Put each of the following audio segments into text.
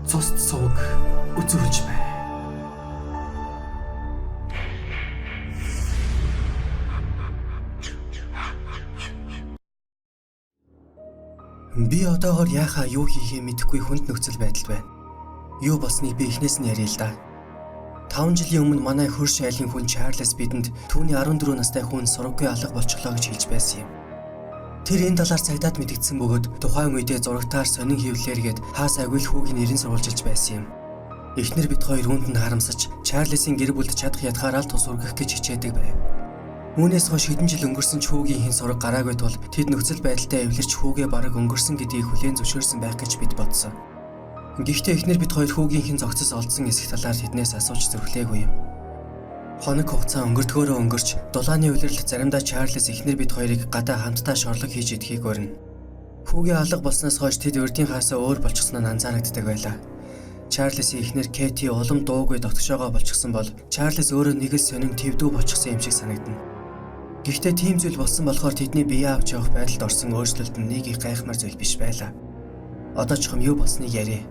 Цуст сувг үзүүлж байна. Би одоогоор яхаа юу хийхээ мэдэхгүй хүнд нөхцөл байдалд байна. Юу болсныг би эхнээс нь ярья л да. 5 жилийн өмнө манай хөрш айлын хүн Чарльз бидэнд түүний 14 настай хүн сураггүй алга болчихлоо гэж хэлж байсан юм. Тэр энэ талаар цагдаад мэдэгдсэн бөгөөд тухайн үедээ зурагтаар сонин хэвлэлээргээд хаасаагүй л хүүгийн нэрийн сурвалжилж байсан юм. Эхнэр бид хоёр үүнд нь харамсаж Чарльзын гэр бүлд чадах ядгаараа л тус өргөх гэж хичээдэг байв. Үүнээс хойш хэдэн жил өнгөрсөн ч хүүгийн хэн сураг гараагүй тул тэд нөхцөл байдалтай эвлэрч хүүгээ бараг өнгөрсөн гэдгийг хүлээн зөвшөөрсөн байх гэж бид бодсон. Гэхдээ эхнэр бид хоёр хүүгийн хэн зогцос олдсон эсэх талаар тэднээс асууж зүрхлээгүй юм. Хоног хугацаа өнгөрдгөөрөө өнгөрч дулааны улиралд заримдаа Чарльз эхнэр бид хоёрыг гадаа хамтдаа шорлог хийж идэхийг урина. Хүүгээ алга болсноос хойш тэд урдын хаасаа өөр болчихсон нь анзаарагддаг байлаа. Чарльзын эхнэр Кэти улам дуугүй дотгошоогоо болчихсон бол Чарльз өөрөө нэг л сонин твдүү болчихсон юм шиг санагдана. Гэхдээ тийм зүйл болсон болохоор тэдний бие авч явах байдалд орсон өөрчлөлт нь нэг их гайхмаар зүйл биш байлаа. Одоо чухам юу болсныг ярья.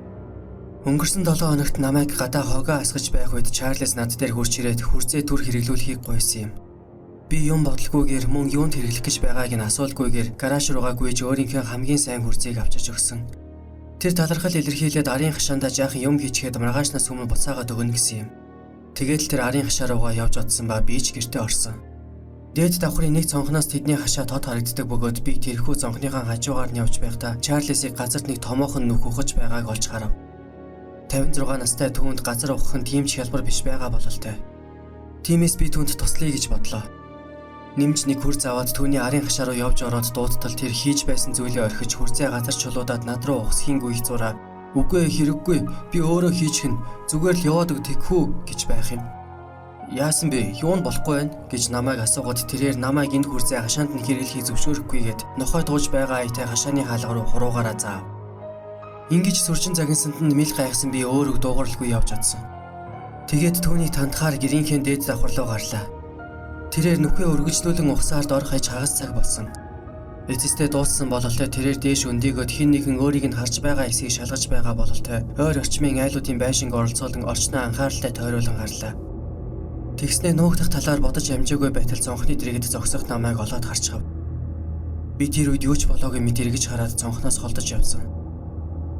Өнгөрсөн 7 хоногт намайг гадаа хогоо асгаж байх үед Чарльз над дээр хурж ирээд хүрзээ түр хэрэглүүлэхийг гуйсан юм. Би юм бодлогүйгээр мөн юунд хэрэглэх гэж байгааг нь асуулгүйгээр гараж руугаа гүйж өөрийнхөө хамгийн сайн хүрзээг авчирч өгсөн. Тэр талархал илэрхийлээд арын хашаандаа жаахан юм хийчихэд маргаашнаас өмнө буцаагаад өгнө гэсэн юм. Тэгээд л тэр арын хашаа руугаа явж одсон ба би ч гэртээ орсон. Дээд давхрын нэг цонхноос тэдний хашаа тод харагддаг бөгөөд би тэрхүү цонхныхаа хажуугаар нь явж байхдаа Чарльзыг газарт нэг томоохон нүх ухаж байгааг олж харав. 56 настай түүнд газар ухах нь тийм ч хялбар биш байгаа бололтой. Тиймээс би түүнд туслая гэж бодлоо. Нэмж нэг хөрц аваад түүний арын хашаа руу явж ороод дуудтал тэр хийж байсан зүйлээ орхиж хөрцөө газар чулуудаад над руу ухсхийн гүйх зураа "Үгүй ээ, хэрэггүй. Би өөрөө хийчихнэ. Зүгээр л яваад өг тэгхүү" гэж байх юм. Яасан бэ? Юу нь болохгүй байна гэж намайг асуугаад тэрээр намайг энэ хүрзээ хашаанд нь хэрэглэхийг зөвшөөрөхгүйгээд нохой тууж байгаа аятай хашааны хаалга руу хуруугаараа заав. Ингэж сүрчин загинсанд нь мэл гайхсан би өөрөг дуугаралгүй явж одсон. Тэгээд түүнийг тандахаар гэрийнхээ дээд давхар руу гарлаа. Тэрээр нүхээ өргөжлүүлэн ухсаар дор хаяж хагас цаг болсон. Эцэстээ дууссан бололтой тэрээр дээш өндийгөөд хэн нэгэн өөрийг нь харж байгаа эсийг шалгаж байгаа бололтой ойр орчмын айлуудын байшинг оролцоолон орчноо анхааралтай тойруулан гарлаа. Тэгснээ нуугдах талаар бодож амжаагүй байтал цонхны дэргэд зогсох намайг олоод харчхав. Би тэр үед юу ч болоогүй мэт эргэж хараад цонхноос холдож явсан.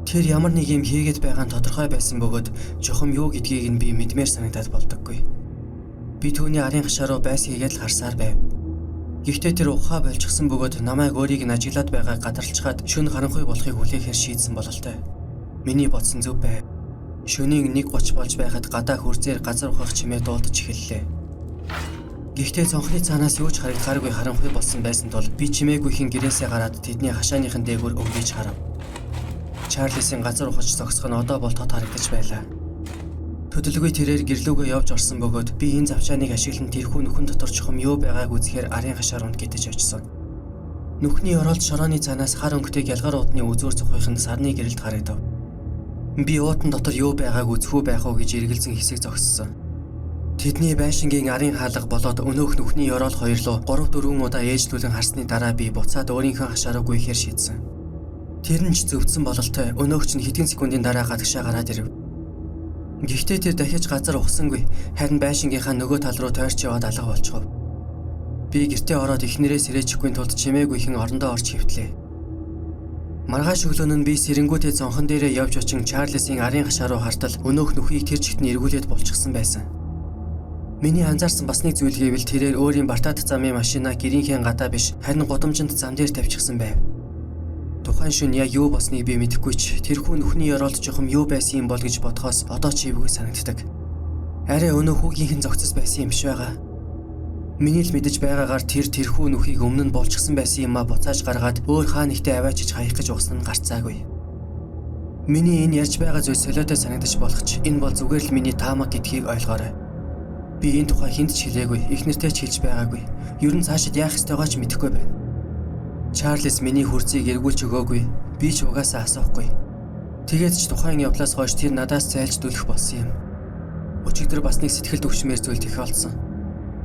Тэр ямар нэг юм хийгээд байгаа нь тодорхой байсан бөгөөд чухам юу гэдгийг нь би мэдмээр санагдаад болдоггүй. Би түүний арын хашаа руу байс хийгээд л харсаар байв. Гэхдээ тэр ухаа болчихсон бөгөөд намайг өөрийг нь ажиглаад байгааг гадарлцгаад шөнө харанхуй болохыг хүлээхээр шийдсэн бололтой. Миний бодсон зөв байв. Шөнийн 1:30 болж байхад гадаа хүрзээр газар ухах чимээ дуулдаж эхэллээ. Гэхдээ цонхны цаанаас юу ч харагдахааргүй харанхуй болсон байсан тул би чимээгүйхэн гэрээсээ гараад тэдний хашааныхан дээгүүр өнгөж харав. Чарльзын газар ухаж зогсох нь одоо бол тод харагдаж байлаа. Төдөлгүй тэрээр гэрлүүгээ явж орсон бөгөөд би энэ завшааныг ашиглан тэрхүү нүхэн дотор чухам юу байгааг үзэхээр арын хашаа руу гитэж очсон. Нүхний оролт шорооны цаанаас хар өнгөтэй гялгар уудны үзүүр цухыг нь сарны гэрэлд харагдав. Би уутан дотор юу байгааг үзэх үү байх уу гэж эргэлзэн хэсэг зогссон. Тэдний байшингийн арын хаалга болоод өнөөх нүхний ёроол хоёр руу 3-4 удаа ээжлүүлэн харсны дараа би буцаад өөрийнхөө хашаа руу гүйхээр шийдсэн. Тэр нь ч зөвдсөн бололтой өнөөх чинь хэдэн секундын дараа гадагшаа гараад ирэв. Гэхдээ тэр дахиж газар ухсангүй харин байшингийнхаа нөгөө тал руу тойрч яваад алга болчихов. Би гэртээ ороод эхнэрээ сэрээчихгүй тулд чимээгүйхэн орондоо орж хэвтлээ. Маргааш өглөө нь би сэрэнгүүтээ цонхон дээрээ явж очин Чарльзын арын хашаа руу хартал өнөөх нүхийг тэр чигт нь эргүүлээд булчихсан байсан. Миний анзаарсан бас нэг зүйл гэвэл тэрээр өөрийн бартаад замын машинаа гэрийнхээ гадаа биш харин гудамжинд зам дээр тавьчихсан байв. Тухайн шөнө яг юу болсныг би мэдэхгүй ч тэрхүү нүхний ёроолд чухам юу байсан юм бол гэж бодохоос одоо ч эвгүй санагддаг. Арай өнөө хүүгийнхэн зогцос байсан юм биш байгаа. Миний л мэдэж байгаагаар тэр тэрхүү нүхийг өмнө нь булчихсан байсан юмаа буцааж гаргаад өөр хаа нэгтээ аваачиж хаях гэж угсан нь гарцаагүй. Миний энэ ярьж байгаа зүйл солиотой санагдаж болох ч энэ бол зүгээр л миний таамаг гэдгийг ойлгоорой. Би энэ тухай хүнд ч хэлээгүй, их нэртэй ч хэлж байгаагүй. Ер нь цаашид яах ёстойгоо ч мэдэхгүй байна. Чарльз миний хүрцийг эргүүлж өгөөгүй. Би ч угаасаа асуухгүй. Тэгээд ч тухайн явдлаас хойш тэр надаас зайлж дүлэх болсон юм. Өчигдөр бас нэг сэтгэл төвшмээр зүйл тохиолдсон.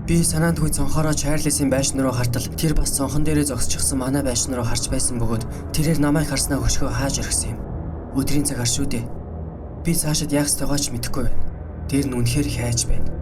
Би санаандгүй цонхороо Чарльзын байшин руу хартал тэр бас цонхон дээрээ зогсчихсан манай байшин руу харж байсан бөгөөд тэрээр намайг харснаа хөшгөө хааж орхисон юм. Өдрийн цагаар шүү дээ. Би цаашид яах ёстойгоо ч мэдэхгүй байна. Дээр нь үнэхээр их айж байна.